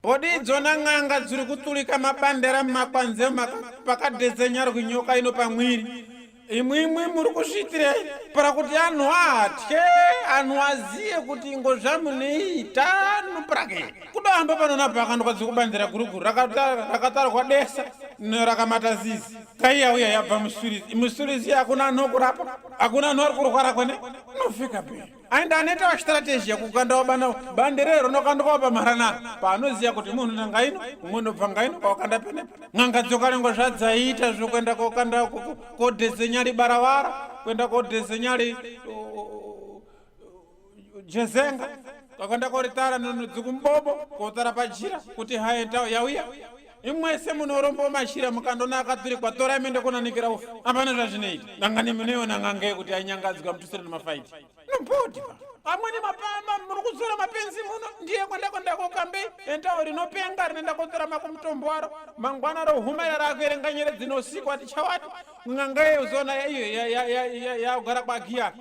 Podi idzona n'anga dziri kutulika mabandera mumakwanze pakadhedzenyari kunyoka ino pamwiri. Imwimwi muri kuzviitirei? Para kuti anhu atye, anhu aziye kuti ingo zvamunoita nuprake. Kudohamba pano napo akandwa dzikubandera guruguru rakatarwa desa nerakamata zizi. Kai yauya yabva musurizi. Musurizi hakuna anhu okurapa, hakuna anhu ari kurwara kwene. Nofika pe. Aenda anoita strategy yekukandawo bana bandere rinokandwawo pamarana paanoziva kuti munhu nanga ino umwe unobva ngaino kwakanda penepa n'anga dzokarengo zvadzaiita zvokuenda kokanda kodhezenyali barawara kuenda kodhezenyali jezenga kwakanda koritara dzikumubobo kotara pajira kuti haenda yauya Imwese munorombo mashira mukandona akaturikwa torai mende kunanikira ufu. Hapana zvazvinoita. Dangani munoiona n'anga yekuti ainyangadzwa mutusire nemafaiti. Nobody pa. Amweni mapamba muri kudzora mapenzi muno ndiye kwenda kwenda kokambe entawo rinopenga rinoenda kotora makumutombo waro mangwana rohumaira rakuerenga nyeredzi nosikwa tichawati n'anga iyo zona iyo yakugara kwagiya.